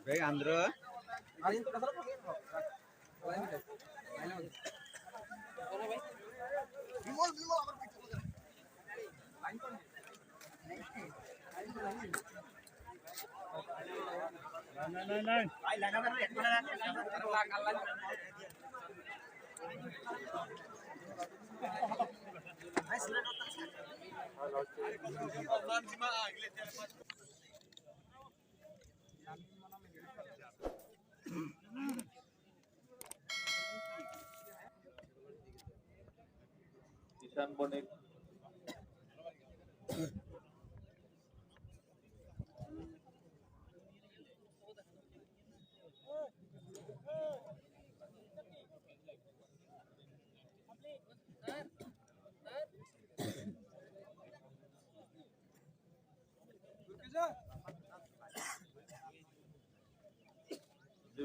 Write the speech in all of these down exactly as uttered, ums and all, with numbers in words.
Bek andro. Ishan Bonik.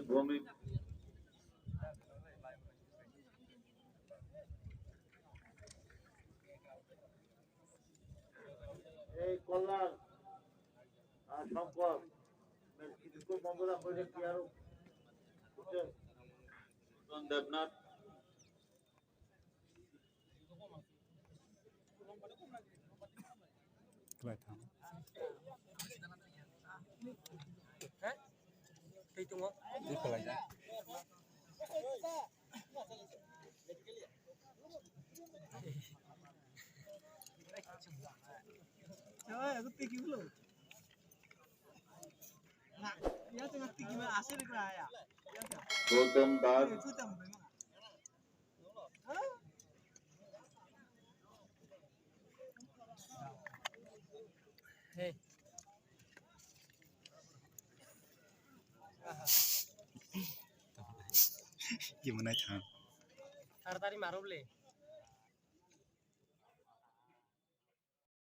Bhumik. Ei Kollar, ah, Shankar, Melchizedek Mondol ang koi kiyaro. Bujo. Newton Debnath. Kwlai thang. Tei tongo. Tei kwlai da. Oi, aku tiki belum. Nah, ya tengah tiki mah asli kaya. Golden Bar. Itu tambah. Hey. Gimana, Chan? Taratari marup le.